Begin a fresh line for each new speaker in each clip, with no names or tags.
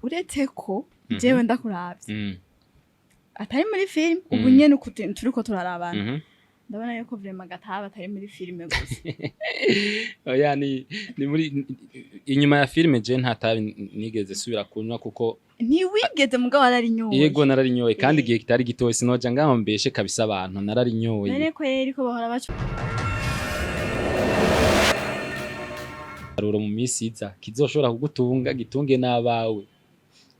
Uretse ko jewe ndakuravye atari muri film ubu nyene uku turiko turarabana, ndabona yuko vraiment gataba atari muri filime gusa.
Oya, ni muri inyuma ya filime je nta tabi nigeze subira kunywa kuko
Ntiwigeze, mugabo wararinyoye.
Yego, nararinyoye kandi igihe kitari gitoye. Sinoja ngaho mbeshe kabisa abantu, nararinyoye.
None kweri ko bahora baca
Ruro mu minsi iza kizoshobora kugutunga, gitunge n'abawe.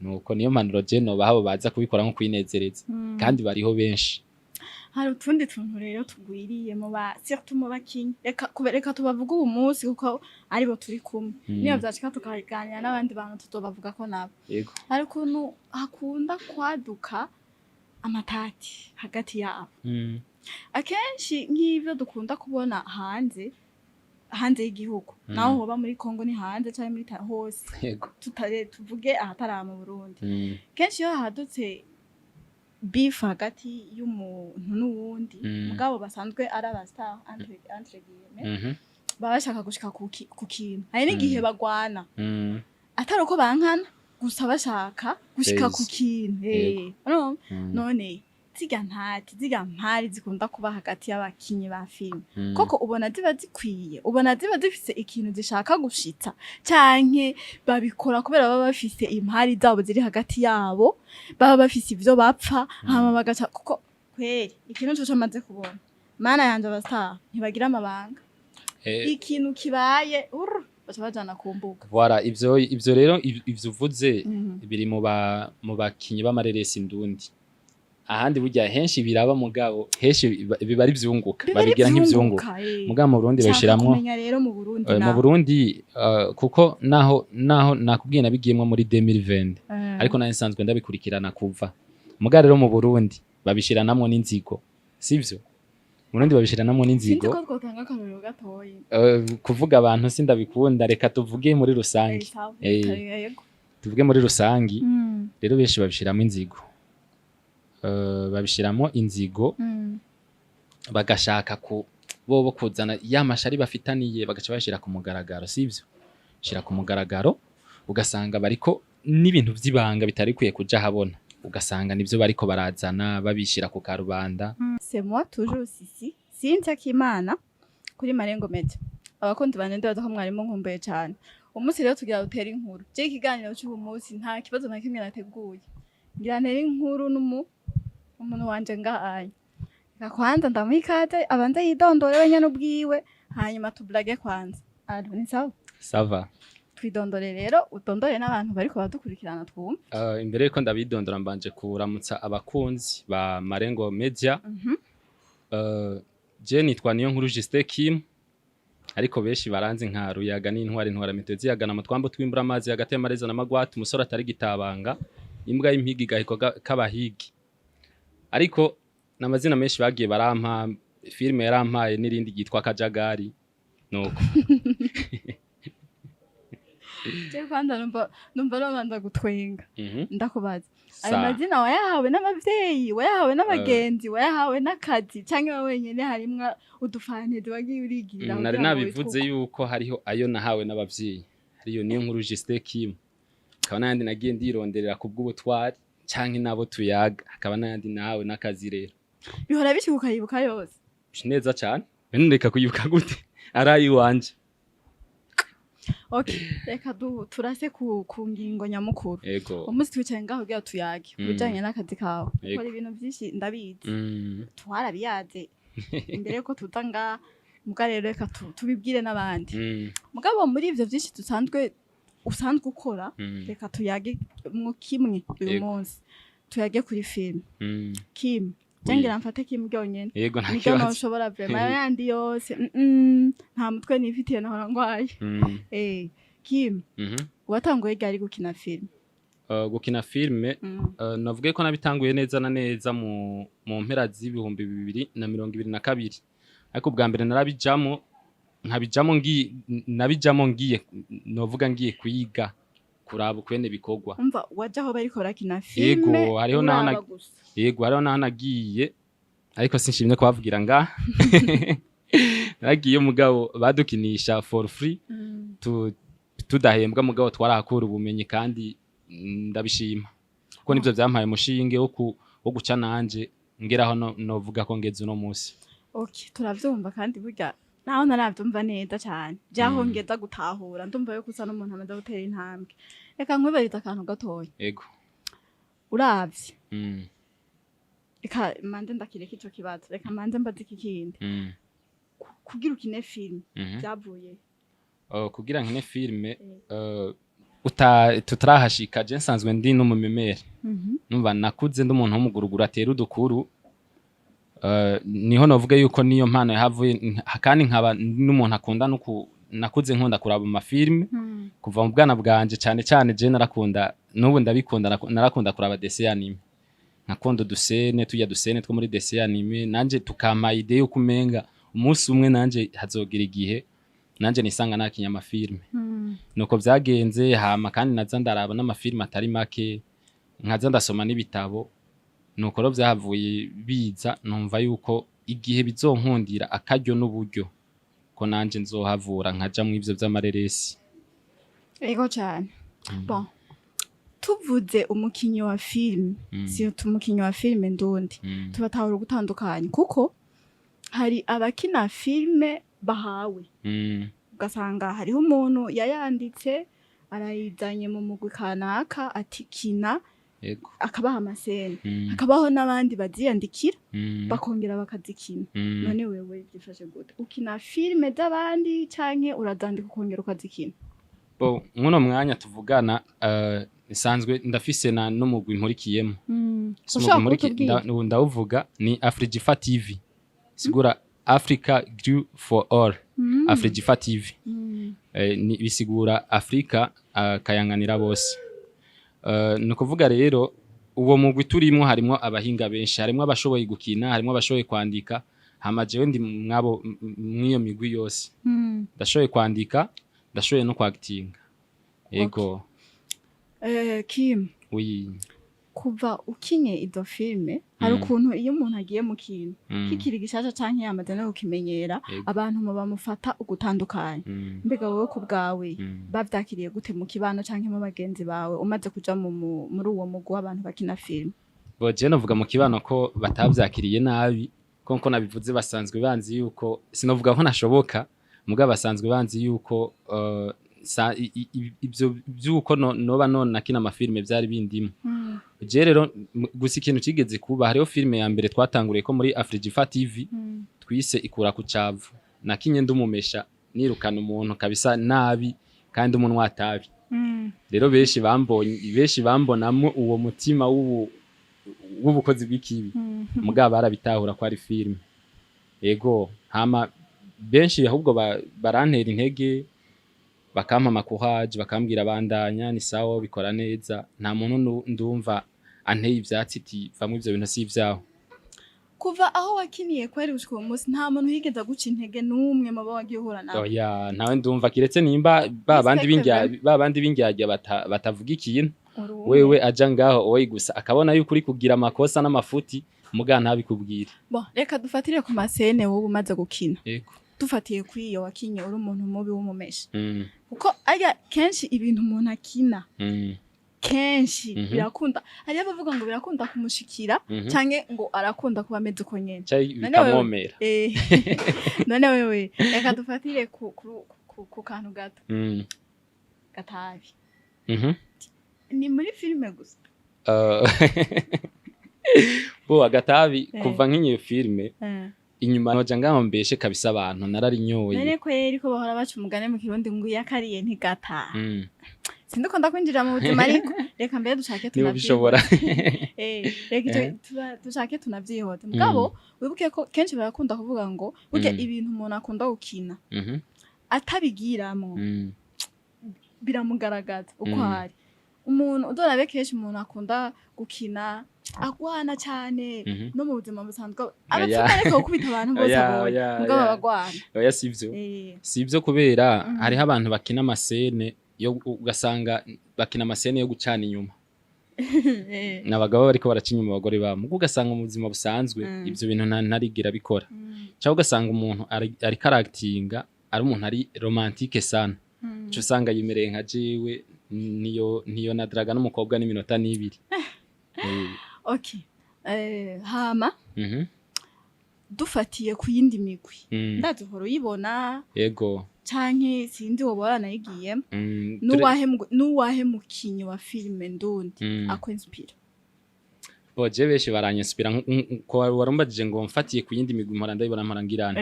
Nuko niyo mpanuro je nobaha abo baza kubikora nko kwinezereza, kandi bariho benshi.
Hari utundi tuntu rero tugwiriye mu ba surtout mu bakinyi, reka reka tubavuge ubu munsi kuko aribo turi kumwe. Niyo vyashika tukaganira n'abandi bantu, tuzobavuga ko nabo. Hari ukuntu hakunda kwaduka amatati hagati yabo. Akenshi nk'ivyo dukunda kubona hanze y'igihugu, naho hoba muri Kongo ni hanze canke muri hose, tutare tuvuge ahatari mu Burundi, kenshi iyo hadutse beef hagati y'umuntu n'uwundi, mugabo basanzwe ari aba star entre guillemets, baba bashaka gushika ku kintu. Hari n'igihe bagwana atari uko bankana gusa, bashaka gushika ku
Base.
kintu. Urumva? None zirya ntati, zirya mpari zikunda kuba hagati y'abakinyi ba filime, koko ubona ziba zikwiye? Ubona ziba zifise ikintu zishaka gushitsa, canke babikora kubera baba bafise impari zabo ziri hagati yabo, baba bafise ivyo bapfa, hama bagaca? Kuko kweri ikintu coco maze kubona, mana yanje, aba star ntibagira amabanga. Ikintu kibaye urr, baca bajana ku mbuga.
Voilà, ivyo rero ivyo uvuze biri mu bakinyi b'amareresi ndundi. Ahandi burya henshi biraba, mugabo henshi biba ari vyunguka.
Biba ari
Babigira nk'ivyunguka.
ivyunguka.
Mugabo mu Burundi
Nshaka
babishiramwo
kumenya rero mu Burundi
mu
naho.
Burundi, kuko naho nakubwiye nabigiyemwo muri 2020, ariko nari nsanzwe ndabikurikirana kuva. Muga rero mu Burundi babishiranamwo n'inzigo, sivyo? Mu Burundi babishiranamwo
Sinzi
n'inzigo.
ko twotanga akarorero gatoyi.
Kuvuga abantu sindabikunda, reka tuvuge muri rusange.
Sawa. Yego.
Tuvuge muri rusangi. Rero benshi babishiramo inzigo, babishiramo inzigo, bagashaka ku bobo kuzana ya mashari bafitaniye, bagaca bayashira ku mugaragaro, sivyo? Shira ku mugaragaro, ugasanga bariko n'ibintu vy'ibanga bitari bikwiye kuja habona, ugasanga nivyo bariko barazana babishira ku karubanda.
C'est moi toujours Sisi Cynthia Kimana kuri Marengo Media. Abakunzi banje, ndibaza ko mwarimu nkumbuye cyane. Umunsi rero tugira dutere inkuru. Je ikiganiro cy'ubu munsi nta kibazo na kimwe nateguye. Ngira ntere inkuru n'umu umuntu wanje ngahaye. Reka kwanza ndamuha ikaze, abanze yidondore wenyene ubwiwe, hanyuma tublage kwanza. Allô, ni sawa?
Ça va.
Twidondore rero, udondore n'abantu bariko baradukurikirana twumve.
Imbere yuko ndabidondora, mbanje kuramutsa abakunzi ba Marengo Media. Je nitwa Niyo Nkuru Justin Kim, ariko benshi baranzi nka Ruyaga n'intwari ntwara mitwe ziyagana mu twambo twimbura amazi hagati y'amareza n'amagwati, umusore atari gitabanga, imbwa y'impigi gahiko k'abahigi. Ariko n'amazina menshi bagiye barampa, filime yarampaye n'irindi ryitwa Kajagari, nuko.
Je kwanza numva nobanza gutwenga. Ndakubaza, ayo mazina wayahawe n'abavyeyi, wayahawe n'abagenzi, wayahawe n'akazi, canke wowe wenyene harimwo udufantezi wagiye urigirira
Nari
kugira ngo
nabivuze
witwe uko?
yuko hariho ayo nahawe n'abavyeyi, hariyo Niyo Nkuru Justin Kim, hakaba n'ayandi nagiye ndironderera ku bw'ubutwari canke n'abo tuyaga, hakaba n'ayandi nahawe n'akazi rero.
Bihora bishika ukayibuka yose?
Neza cane, none reka kuyibuka gute ari ayiwanje?
Okay, reka turase ku ngingo nyamukuru. Umunsi twicaye ngaho kugira tuyage ku bijanye n'akazi kawe. Ukora ibintu vyinshi, ndabizi. Twarabiyaze imbere yuko tuza ngaha, muga rero reka tubibwire n'abandi. Mugabo muri ivyo vyinshi dusanzwe usanzwe ukora, reka tuyage mu kimwe uyu munsi, tuyage kuri film. Kim, ngira mfate Kim ryonyene.
Yego, nta
Niryo
kibazo.
noshobora vraiment, ayo yandi yose nta mutwe nifitiye, nahora ngwaye. Kim, watanguye ryari gukina film?
Gukina filme, navuge ko nabitanguye neza na neza mu mpera z'ibihumbi 2022, ariko ubwa mbere narabijamo nkabijamo ngiye, nabijamo ngiye, novuga ngiye kwiga kuraba ukwene bikorwa.
Umva, waje aho bariko barakina
Yego,
filme,
hariho naho
uraba gusa?
Yego, hariho naho nagiye, ariko sinshimye kubavugira nga naragiye, mugabo badukinisha for free, tudahembwa, mugabo twarahakura ubumenyi kandi. Ndabishima kuko nivyo vyampaye umushinge wo guca nanje ngeraho no, novuga ko ngeze uno musi.
Okay, turavyumva, kandi burya naho ntaravyumva neza cane, vyaho ngeza gutahura, ndumva yuko usa n'umuntu amaze gutera intambwe. Reka nkwibarize akantu gatoya.
Ego.
Uravye, reka manze ndakireka ico kibazo, reka manze mbaze iki kindi. Kugira ukine filime, vyavuye?
Kugira nkine filime, tutarahashika, je nsanzwe ndi n'umumemere. Numva nakuze ndi umuntu w'umuguruguru atera udukuru. Niho novuga yuko niyo mpano yahavuye, kandi nkaba n'umuntu akunda no nakuze nkunda kuraba amafilme kuva mu bwana bwanje. Cyane cyane je narakunda, n'ubu ndabikunda, narakunda kuraba dessin animé, nkakunda uduscène, tujya duscène two muri dessin animé, nanje tukampa idée yuko umenga umunsi umwe nanje hazogira igihe nanje nisanga nakinya amafilme. Nuko vyagenze. Hama kandi naza ndaraba n'amafilme atari make, nkaza ndasoma n'ibitabo. Nuko rero vyahavuye biza, numva yuko igihe bizonkundira, akaryo n'uburyo, ko nanje nzohavura nkaja mu ivyo vy'amareresi.
Ego cane. Bon, tuvuze umukinyi wa filime, surtout umukinyi wa filime ndundi, tubatahura ugutandukanye, kuko hari abakina filime bahawe, ugasanga hariho umuntu yayanditse, arayizanye mu mugwi kanaka, ati kina, akabaha amascène. Hakabaho n'abandi baziyandikira, bakongera bakazikina. None wewe byifashe gute? Ukina filime z'abandi canke urazandika ukongera ukazikina?
Bo, mwuno mwanya tuvugana, nsanzwe ndafise na n'umugwi nkurikiyemo. Si
Ushobora
umugwi
kutubwira?
Ndawuvuga, ni Afrigifa TV, sigura Africa Grew for All. Afrigifa TV. Ni bisigura Afrika kayanganira bose. Ni ukuvuga rero uwo mugwi turimwo harimwo abahinga benshi, harimwo abashoboye gukina, harimwo abashoboye kwandika. Hama jewe ndi mwabo, mw'iyo migwi yose. Ndashoboye kwandika, ndashoboye no kwakitinga, yego.
Kim,
Oui.
kuva ukinye izo filime, hari ukuntu iyo umuntu agiye mu kintu kikiri gishasha canke yamaze no kukimenyera, abantu mu bamufata ugutandukanye. Mbega wowe ku bwawe, bavyakiriye gute mu kibano canke mu bagenzi bawe, umaze kuja muri uwo mugwi w'abantu bakina filime?
Bo, je novuga mu kibano ko batavyakiriye nabi, ko nko nabivuze basanzwe banzi yuko sinovuga ko nashoboka, mugabo basanzwe banzi yuko ivyo vyuko noba none nakina amafilme vyari bindimo. Je rero gusa ikintu kigeze kuba, hariho filime ya mbere twatanguriye ko muri Afrigifa TV, twise Ikura ku Cavu. Nakinye ndumumesha, nirukana umuntu kabisa nabi, kandi umuntu watabi. Rero benshi bambonye, benshi bambonamwo uwo mutima w'ubukozi bw'ikibi, mugabo barabitahura ko ari filime. Ego, hama benshi ahubwo barantera intege, bakampa amakuhaje, bakambwira bandanya, ni sawa, bikora neza. Nta muntu ndumva anteye ivyatsi iti vamwe ivyo bintu si ivyaho.
Kuva aho wakiniye kweri gushika uwo munsi, nta muntu yigeze aguca intege n'umwe mu bo wagiye uhura nawe?
Oya, ntawe ndumva, kiretse nimba ba bandi
Respect.
ba bandi b'indyarya batavuga ikintu.
Uri umwe.
Wewe aja ngaho oyi gusa akabona yuko uri kugira amakosa n'amafuti, muga ntabikubwire.
Bon, reka dufatire ku mascène wowe umaze gukina.
Yego.
Dufatiye kuri iyo wakinye uri umuntu mubi w'umumesha, kuko arya kenshi ibintu umuntu akina, kenshi birakunda, hariyo abavuga ngo birakunda kumushikira, canke ngo arakunda kuba ameze uko nyene.
Cai
None wewe-
bikamwomera.
None wewe, reka dufatire ku kantu gato, gatabi. Ni muri filime gusa?
Bo, agatabi, kuva nk'iyo filime, inyuma noja ngaho mbeshe kabisa abantu, nararinyoye.
None kweri ko bahora baca umugani mu Kirundi ngo iyo akariye ntigataha? Sindikunda kwinjira mu buzima, ariko reka mbere dushake
Niba ubishobora.
Reka dushake tunavyihote. Mugabo wibuke ko kenshi barakunda kuvuga ngo burya ibintu umuntu akunda gukina atabigiramwo, biramugaragaza uko ari umuntu. Udorabe kenshi umuntu akunda gukina agwana cyane, no mu buzima busanzwe abapfuka, ariko gukubita abantu bose abonye, mugabo abagwana.
Oya, sivyo. Sivyo, kubera hariho abantu bakina amascène yo ugasanga bakina amascène yo gucana inyuma, n'abagabo bariko baraca inyuma abagore babo, mugo ugasanga mu buzima busanzwe ivyo bintu ntarigira bikora, cyangwa ugasanga umuntu ariko arakitinga ari umuntu ari romantique sana. Uca usanga yimereye nka jewe, niyo na draga n'umukobwa n'iminota 2.
Okay, hama dufatiye ku yindi migwi, ndazi uhora uyibona canke sinzi woba waranayigiyemo, n'uwahe mukinyi wa filime ndundi akwinspira?
Bo je benshi baranyinspira, ko warumbajije ngo mfatiye ku yindi migwi, mpora ndayibona, mpora ngirana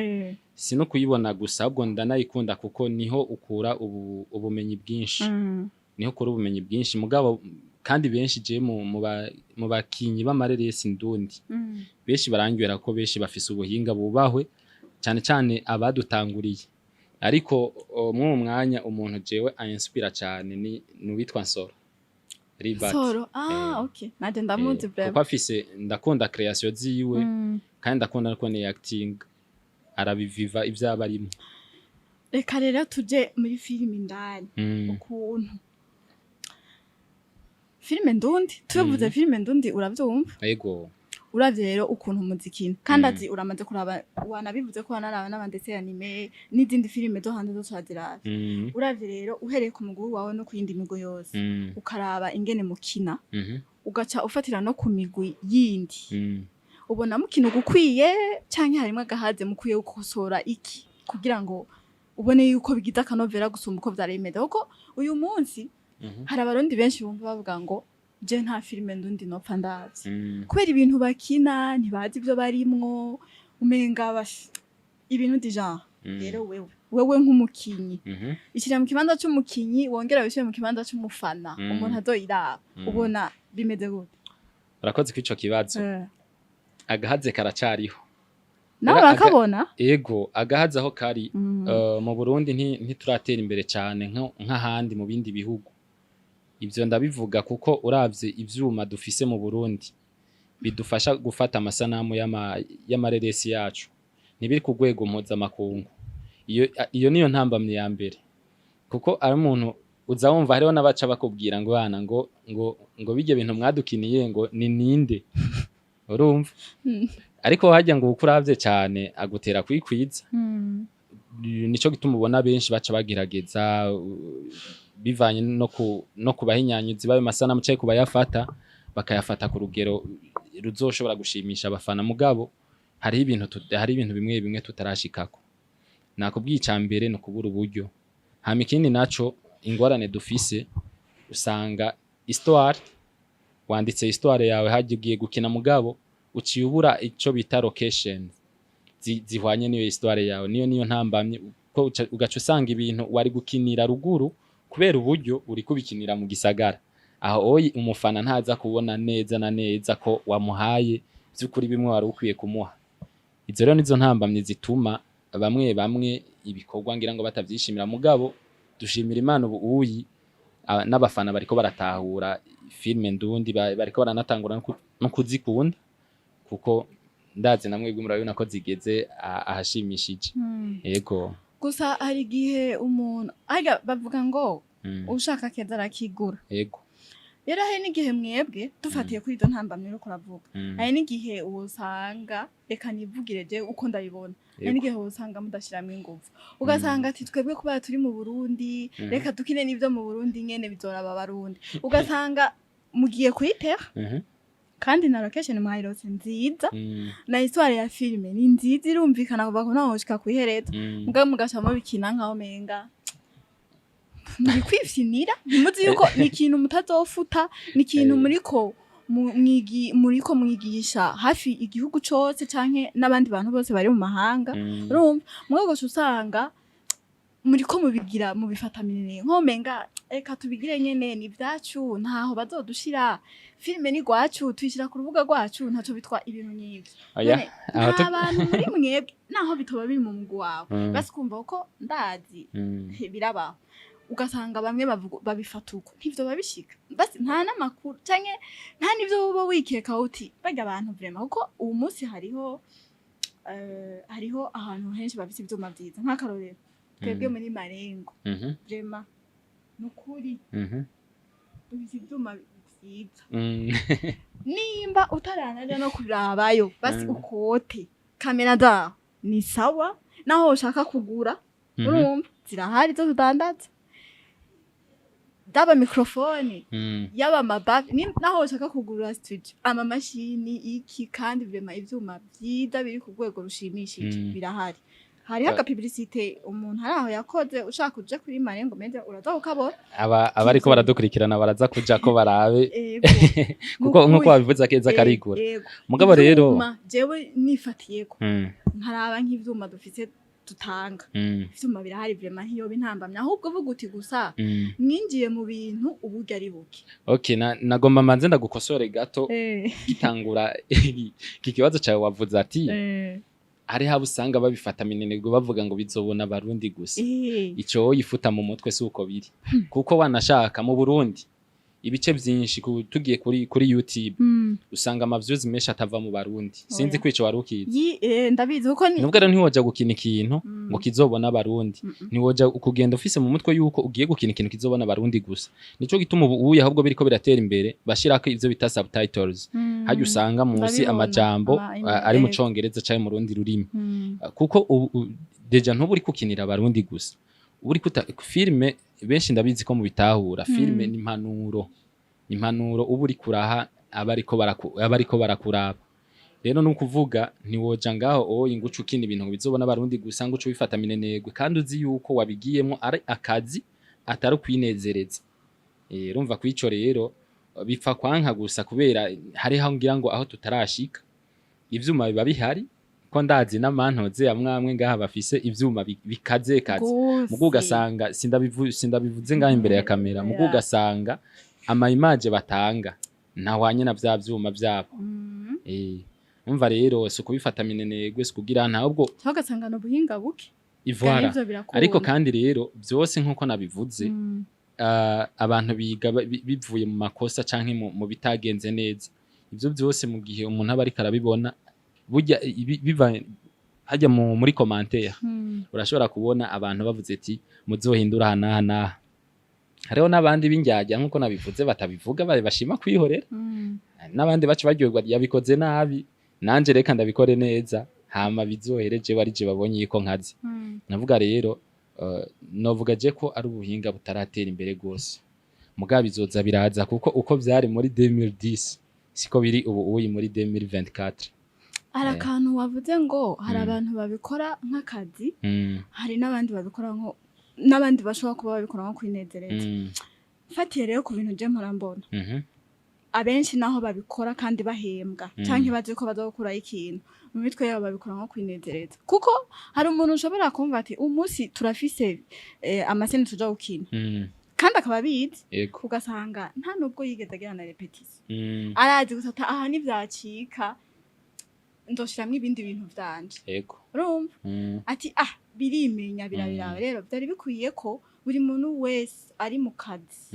si no kuyibona gusa, ahubwo ndanayikunda kuko niho ukura ubumenyi bwinshi, niho ukura ubumenyi bwinshi. Mugabo kandi benshi je mu bakinyi b'amareresi ndundi, benshi barangwira ko benshi bafise ubuhinga, bubahwe cyane cyane abadutanguriye. Ariko mw'uwo mwanya umuntu jewe anyinspira cyane ni uwitwa Nsoro Ribat.
Soro, ah. Okay, nanje ndamuzi.
Kuko afise, ndakunda création ziwe, kandi ndakunda no kubona acting, arabiviva ivyo aba arimo.
Reka rero tuje muri filime indani. Ukuntu filime ndundi, tuvuze filime ndundi, uravyumva?
Ego.
Uravye rero ukuntu muzikina kandi, azi uramaze kuraba, wanabivuze ko wanaraba n'abandetse anime n'izindi filime zo hanze zose uraziraba. Uravye rero uhereye ku mugwi wawe no ku yindi migwi yose, ukaraba ingene mukina, ugaca ufatira no ku migwi yindi, ubona mukina ugukwiye canke harimwo agahaze? Mukwiye gukosora iki kugira ngo ubone yuko bigize akanovera gusumba uko vyari bimeze? Kuko uyu munsi hari Abarundi benshi bumva bavuga ngo je nta filime ndundi nopfa ndavye, kubera ibintu bakina ntibazi ivyo barimwo, umenga ibintu du genre. Rero wewe nk'umukinyi, ishyira mu kibanza c'umukinyi, wongera wishire mu kibanza c'umufana, umuntu azoyiraba, ubona bimeze gute?
Urakoze kw'ico kibazo. Agahaze karacariho.
Nawe
Era
urakabona?
Ego, agahaze aho kari, mu Burundi ntituratera imbere cane nk'ahandi mu bindi bihugu. Ivyo ndabivuga kuko uravye ivyuma dufise mu Burundi bidufasha gufata amasanamu y'amareresi yacu, ntibiri ku rwego mpuzamakungu. Iyo niyo ntambamye ya mbere, kuko ari umuntu uza wumva hariho n'abaca bakubwira ngo bana ngo bijye bintu mwadukiniye ngo ni ninde, urumva? Ariko harya ngo uko uravye cane agutera kwikwiza. Nico gituma ubona benshi baca bagerageza, bivanye no kubahinyanyuzi bayo masanamu canke kubayafata, bakayafata ku rugero ruzoshobora gushimisha abafana. Mugabo hari ibintu bimwe bimwe tutarashikako. Nakubwiye, ica mbere ni ukubura uburyo. Hama ikindi naco, ingorane dufise, usanga histoire, wanditse histoire yawe, harya ugiye gukina, mugabo uciye ubura ico bita location zihwanye n'iyo histoire yawe. Niyo ntambamye, ko ugaca usanga ibintu wari gukinira ruguru, kubera uburyo uri kubikinira mu gisagara. Aho oyi umufana ntaza kubona neza na neza ko wamuhaye by'ukuri bimwe wari ukwiye kumuha. Izo rero nizo ntambamye zituma bamwe bamwe ibikorwa ngira ngo batavyishimira. Mugabo dushimira Imana, ubu uyi n'abafana bariko baratahura filime ndundi, bariko baranatangura no kuzikunda, kuko ndazi namwe murabibona ko zigeze ahashimishije. Yego.
Gusa hari igihe umuntu arya bavuga ngo ushaka keza arakigura. Rero hari n'igihe mwebwe, dufatiye kuri izo ntambamyi uriko uravuga, hari n'igihe usanga, reka nivugire je uko ndabibona, hari n'igihe usanga mudashiramwo inguvu, ugasanga ati twebwe kubera turi mu Burundi, reka dukine n'ivyo mu Burundi nyene, bizoraba Abarundi. Ugasanga mugiye kuyitera, kandi na location mwayirose nziza, na histoire ya filime ni nziza, irumvikana kuva ku ntango gushika kw'iherezo, mugabo mugaca mubikina nkaho menga muri kwifyinira. Ntimuzi yuko ni ikintu mutazofuta, ni ikintu muriko mwigisha hafi igihugu cose canke n'abandi bantu bose bari mu mahanga. Urumva, mugabo ugaca usanga muriko mubigira, mubifata minene, nko menga reka tubigire nyene, ni ivyacu, ntaho bazodushira, filime ni gwacu, tuyishira ku rubuga rwacu, ntaco bitwa, ibintu nk'ivyo.
Oya,
None
aho
nta bantu muri mwebwe, naho bitoba biri mu mugwi wawe, basi kumva ko ndazi birabaho, ugasanga bamwe bavuga babifata uko ntivyo babishika, basi nta n'amakuru canke nta n'ivyo uba wikeka uti barya abantu vraiment. Kuko uwu munsi hariho ahantu henshi bafise ivyuma vyiza, nk'akarorero twebwe muri Marengo, vraiment nukuri dufise ivyuma vyiza. Nimba utaranaja no kurabayo, basi ukote kamera zaho ni sawa, naho ushaka kugura, urumva zirahari zo tudandaza. Daba microphone, yaba amabavi, naho ushaka kugurura studio, amamashini iki, kandi vraiment ivyuma vyiza biri ku rwego rushimishije birahari. Hariho aga publicité umuntu ari aho yakoze, ushaka uje kuri Marengo Media uraza kukabona.
Aba abariko baradukurikirana baraza kuja ko barabe, kuko
Nukuri.
nkuko wabivuze, akeza karigura. Mugabo rero
Ivyuma, jewe nifatiyeko nkaraba nk'ivyuma dufise dutanga, ivyuma birahari vraiment, ntiyoba intambamyi, ahubwo uvuga uti gusa mwinjiye mu bintu uburyo ari buke.
Okay, nagomba manze ndagukosore gato. Gitangura iki kibazo cawe, wavuze ati hariho abo usanga babifata minenegwe, bavuga ngo bizobona Abarundi gusa. Ico yifuta mu mutwe, si uko biri, kuko wanashaka mu Burundi ibice vyinshi, tugiye kuri YouTube, usanga ama views menshi atava mu Barundi. Sinzi
Oya.
ko ico wari ukizi.
Ndabizi kuko ni
Nubwo rero ntiwoja gukina ikintu ngo kizobona Abarundi. Ntiwoja kugenda ufise mu mutwe yuko ugiye gukina ikintu kizobona Abarundi gusa. Nico gituma ubu uya ahubwo biriko biratera imbere, bashirako ivyo bita subtitles, harya usanga munsi
Ndabibona.
amajambo ari mu congereza canke mu rundi rurimi. Kuko déjà ntuba uri kukinira Abarundi gusa, uba uri kuta filme. Benshi ndabizi ko mubitahura, filme ni impanuro, impanuro uba uri kuraha abariko barakuraba. Rero ni ukuvuga ntiwoja ngaho oyi ngo uce ukina ibintu ngo bizobona Abarundi gusa, ngo uce ubifata minenegwe, kandi uzi yuko wabigiyemwo ari akazi, atari ukwinezereza. Urumva kw'ico rero bipfa kwanka gusa kubera hariho ngira ngo aho tutarashika. Ivyuma biba bihari, ko ndazi n'amantoze amwe amwe ngaha bafise ivyuma bikaze kaze, mugu ugasanga sindabivuze ngaha imbere ya kamera, mugu ugasanga ama image batanga ntahwanye na vya vyuma vyabo. Umva rero, si ukubifata minenegwe, si kugira ntabwo.
Cyangwa ugasanga ni ubuhinga buke.
Ivara.
Ivyo birakunda.
Ariko kandi rero vyose nkuko nabivuze, abantu biga bivuye mu makosa canke mu bitagenze neza. Ivyo byose mu gihe umuntu aba ariko arabibona, burya biva hajya muri commentaire, urashobora kubona abantu bavuze ati muzohindura aha n'aha n'aha. Hariho n'abandi b'indyarya nkuko nabivuze batabivuga, bashima kwihorera, n'abandi baca baryoherwa, yabikoze nabi, nanje reka ndabikore neza, hama bizohere jewe ari je babonye yuko nkazi. Navuga rero, novuga je ko ari ubuhinga butaratera imbere gose, mugabo bizoza biraza, kuko uko vyari muri 2010 siko biri ubu uyi muri 2024.
Hari akantu wavuze ngo hari abantu babikora nk'akazi, hari n'abandi babikora nko, n'abandi bashobora kuba babikora nko kwinezereza. Mfatiye rero ku bintu je mpora mbona, abenshi naho babikora kandi bahembwa canke bazi ko baza gukurayo ikintu, mu mitwe yabo babikora nko kwinezereza, kuko hari umuntu ushobora kumva ati umunsi turafise ama scènes tuja gukina, kandi akaba abizi, ugasanga nta nubwo yigeze agira na répétition, arazi gusa ati aha ntivyacika ndoshiramwo ibindi bintu vyanje. Urumva, ati ah, birimenya, birabiraba. Rero vyari bikwiye ko buri muntu wese ari mu kazi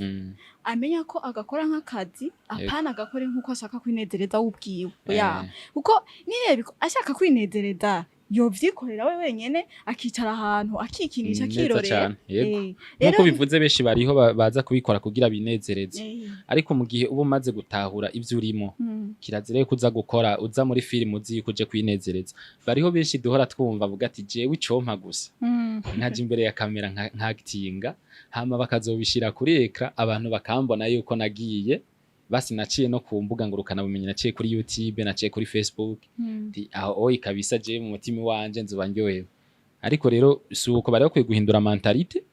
amenya ko agakora nk'akazi, apana agakore nk'uko ashaka kwinezereza we ubwiwe. Oya, kuko niyo ashaka kwinezereza yovyikorera we wenyene, akicara ahantu akikinisha,
Neza
akirorera.
cane, yego.
Rero
Nkuko bivuze, benshi bariho baza kubikora kugira binezereze, ariko mu gihe uba umaze gutahura ivyo urimo, kirazira yuko uza gukora, uza muri filime uzi yuko uje kwinezereza. Bariho benshi duhora twumva avuga ati jewe icompa gusa nkaja imbere ya kamera nkagitinga, hama bakazobishira kuri écran, abantu bakambona yuko nagiye, basi naciye no ku mbuga ngurukana bumenyi, naciye kuri YouTube, naciye kuri Facebook. Nti aho oyi kabisa, jewe mu mutima wanje nzoba ndyohewe. Ariko rero si uko, bari bakwiye guhindura mentalité,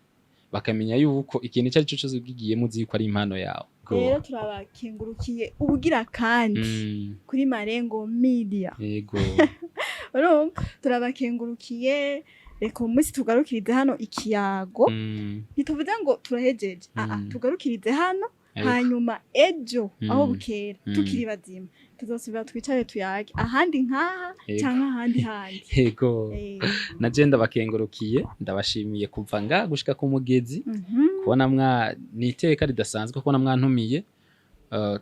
bakamenya yuko ikintu icyo ari cyo cyose ugigiyemo uzi yuko ari impano yawe.
Rero turabakengurukiye ubugira kandi kuri Marengo Media. Urumva, turabakengurukiye. Reka uyu munsi tugarukirize hano ikiyago. Ntituvuze ngo turahejeje. Tugarukirize hano. Hanyuma ejo aho bukera, tukiri bazima, tuzosubira twicare tuyage ahandi nkaha canke ahandi handi.
Yego. Na je ndabakengurukiye, ndabashimiye kuva nga gushika ku mugezi, kubona mwa ni iteka ridasanzwe kubona mwantumiye.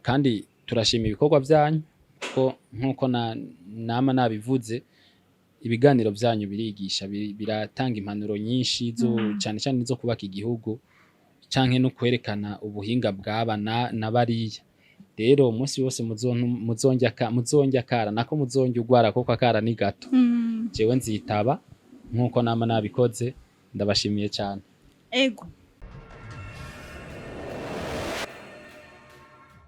Kandi turashima ibikorwa byanyu, kuko nkuko nama nabivuze, ibiganiro byanyu birigisha, biratanga impanuro nyinshi zo cyane cyane zo kubaka igihugu canke no kwerekana ubuhinga bwaba na bariya. Rero umunsi wose muzonjya akara nako muzonjya ugwara, kuko akara ni gato, jewe nzitaba nkuko nama nabikoze. Ndabashimiye cyane.
Ego.